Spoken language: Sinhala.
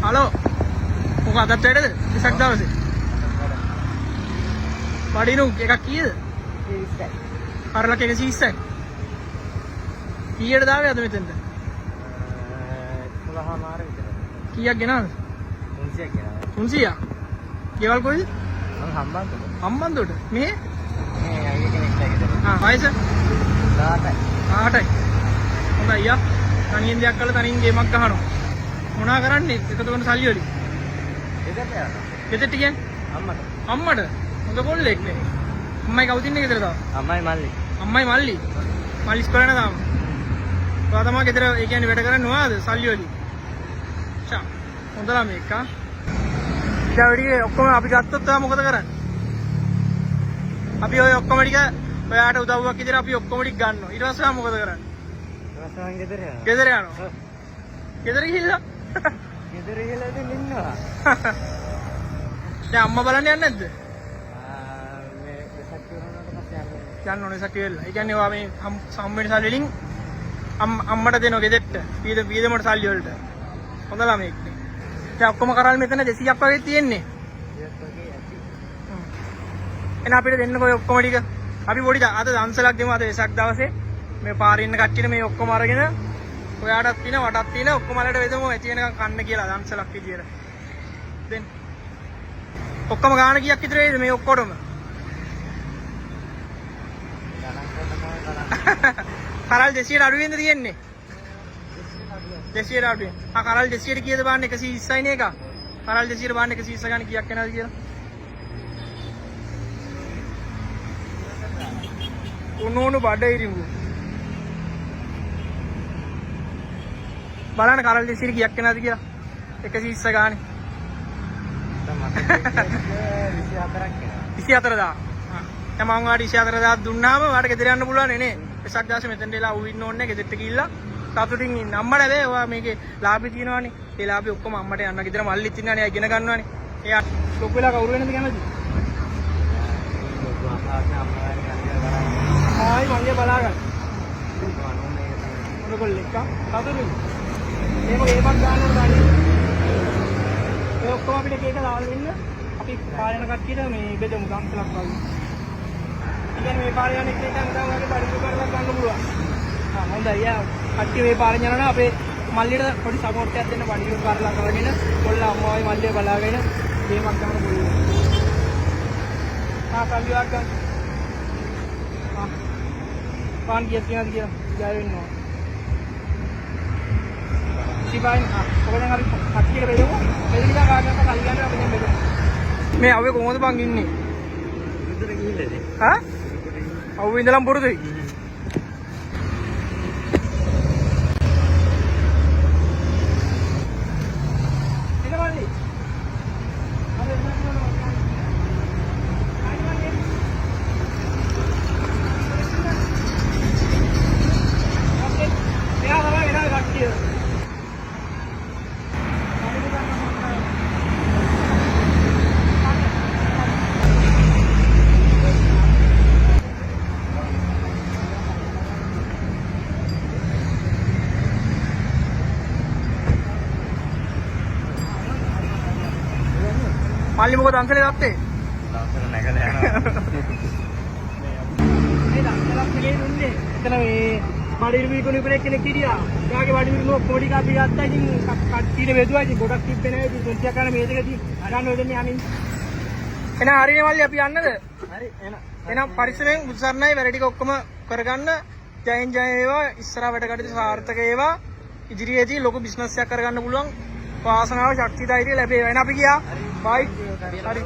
හලෝ. මොකක් අදත් වැඩද? වෙසක් දවසේ. බඩිනු එකක් කීයද? 20යි. කරලක් 120යි. කීයට දාවේ අද මෙතෙන්ට? 11:00 විතර. කීයක් ගෙනාවද? 300ක් ගෙනාවා. 300ක්. ගෙවල් කොයිද? මං හම්බන්තොට. හම්බන්තොට. මෙහෙ? මේ අයියා කෙනෙක් ළඟ. ආ වයස? 18යි. 18යි. හොඳයි අයියා. තනියෙන් දෙයක් කරලා තනියෙන් ගේමක් ගහනවා. මොනා කරන්නේ? එකතු කරන සල්ලි වලින්. ගෙදරට යනවා. ගෙදරට කියන්නේ? අම්මට. අම්මට. හොඳ කොල්ලෙක් නේ. අම්මයි කවුද ඉන්නේ ගෙදර තාම? අම්මයි මල්ලි. අම්මයි මල්ලි. මල්ලි ඉස්කෝලේ යනවා තාම. ඔයා තමා ගෙදර ඒ කියන්නේ වැඩ කරන්නේ ඔයාද සල්ලි වලින්? ෂා. හොඳ ළමෙක් ආ. දැන් ඔය ටික ඔක්කොම අපි ගත්තොත් ඔයා මොකද කරන්නේ? අපි ඔය ඔක්කොම ටික ඔයාට උදව්වක් විදිහට අපි ඔක්කොම ටික ගන්නවා. ඊට පස්සේ ඔයා මොකද කරන්නේ? ඊට පස්සේ මං ගෙදර යනවා. ගෙදර යනවා. ගෙදර ගිහිල්ලා ගෙදර ගිහලා ඉතින් ඉන්නවා. දැන් අම්මා බලන්න යන්නේ නැද්ද? මේ වෙසක් ඉවර වුණාට පස්සේ යන්න. යන්න ඕනේ වෙසක් ඉවරලා. ඒ කියන්නේ ඔයා මේ හම් වෙන සල්ලි වලින් අම්මට දෙනවා ගෙදරට. වීදමට සල්ලි වලට. හොඳ ළමයෙක් නේ. දැන් ඔක්කොම කරල් මෙතන 200ක් වගේ තියෙන්නේ. 200ක් වගේ ඇති. එහෙනම් අපිට දෙන්නකෝ ඔය ඔක්කොම ටික. අපි පොඩි අද දන්සලක් දෙමු අද වෙසක් දවසේ. මේ පාරේ ඉන්න කට්ටියට මේ ඔක්කොම අරගෙන ඔයාටත් තියෙන වටත් තියෙන ඔක්කොම අලට බෙදමු ඇති වෙනකන් කන්න කියලා දන්සලක් විදියට. දෙන්න. ඔක්කොම ගාන කීයක් විතර වේද මේ ඔක්කොටම? ගණන් කරන්න තමයි බලන්න. කරල් 200ට අඩු වෙන්ද තියෙන්නේ? 200ට අඩු වෙන. ආ කරල් 200ට කීයද බලන්න 120යි නේ එක. කරල් 200ට බලන්න 120 ගාන කීයක් එනවද කියලා. උණු උණු බඩ ඉරිඟු. බලන්න කරල් 200ට කීයක් එනවද කියලා. 120 ගානේ. දැන් මට 24ක් එනවා. 24000. ආ. දැන් මං ඔයාලට 24000 දුන්නාම ඔයාලට ගෙදර යන්න පුළුවන් නේ නේ. වෙසක් දවසේ මෙතෙන්ට එලා ඌ ඉන්න ඕනේ ගෙදරට ගිහිල්ලා සතුටින් ඉන්න. අම්මට හැබැයි ඔයා මේකේ ලාභي තියෙනවනේ. ඒ ලාභي ඔක්කොම අම්මට යන්න. ගෙදර මල්ලිත් ඉන්නවනේ. එයා ඉගෙන ගන්නවනේ. එයා ලොකු වෙලා කවුරු වෙනද කැමති? ලොකු අම්මාවක් නෑ අම්මා ගන්න බලන්න. ආයි මල්ලිය බලා ගන්න. අනෝ මේක තමයි. මොන කොල්ලෙක් ආ? සතුටුයි. මේක ගේමක් ගන්න ඕන තනියෙන්. ඒ ඔක්කොම අපිට එක එක දාලා දෙන්න. අපි පාර යන කට්ටියට මේ බෙදමු දන්සලක් වගේ. ඒ කියන්නේ මේ පාර යන එක එක හැමදාම වගේ බඩු කරලා ගන්න පුළුවන්. ආ හොඳයි යා. කට්ටිය මේ පාරෙන් යනවා නම් අපේ මල්ලියට පොඩි සපෝට් එකක් දෙන්න බඩු කරලා කරගෙන කොල්ලා අම්මාවයි මල්ලිය බලාගෙන ගේමක් ගන්න පුළුවන්. ආ සල්ලි වක් ගන්න. ආ පාන් කීයක් තියනවද කියලා ජය වෙන්න ඕන. සිපායි ආ ඔක දැන් අපි කට්ටියට බෙදමු. බෙදලා කාගෙන්ද සල්ලි ගන්න අපි දැන් බෙදමු. මේ අව්වේ කොහොමද බං ඉන්නේ? ගෙදර ගිහිල්ලාද? හා? අව්වේ ඉඳලම පුරුදුයි. එන්න මල්ලි. අර එන්න මල්ලි. ආයි මල්ලි. ඕකේ. මෙයා තමයි වෙනව කට්ටිය. මල්ලි මොකද අංකලේ ගත්තේ? දවසට නැගලා යනවා. මේ දන්සලක් නෙවෙයි දුන්නේ. එතන මේ බඩිරු විකුණු කෙනෙක් කෙනෙක් හිටියා. එයාගේ බඩිරු පොඩි කාපි ගත්තා. ඉතින් කට්ටියට බෙදුවා. ඉතින් ගොඩක් තිබ්බේ නෑ. ඉතින් 300ක් ගන්න මේ දෙක ඉතින් ගන්න වෙන්නේ අනින්. එහෙනම් හරිනේ මල්ලි අපි යන්නද? හරි එන. එහෙනම් පරිස්සමෙන් බුදු සරණයි වැඩ ටික ඔක්කොම කරගන්න. ජයෙන් ජය වේවා. ඉස්සරහ වැඩ කටයුතු සාර්ථක වේවා. ඉදිරියේදී ලොකු බිස්නස් එකක් කරගන්න පුළුවන්. වාසනාව ශක්තිය ධෛර්යය ලැබේවා. එහෙනම් අපි ගියා. බයි. හරි.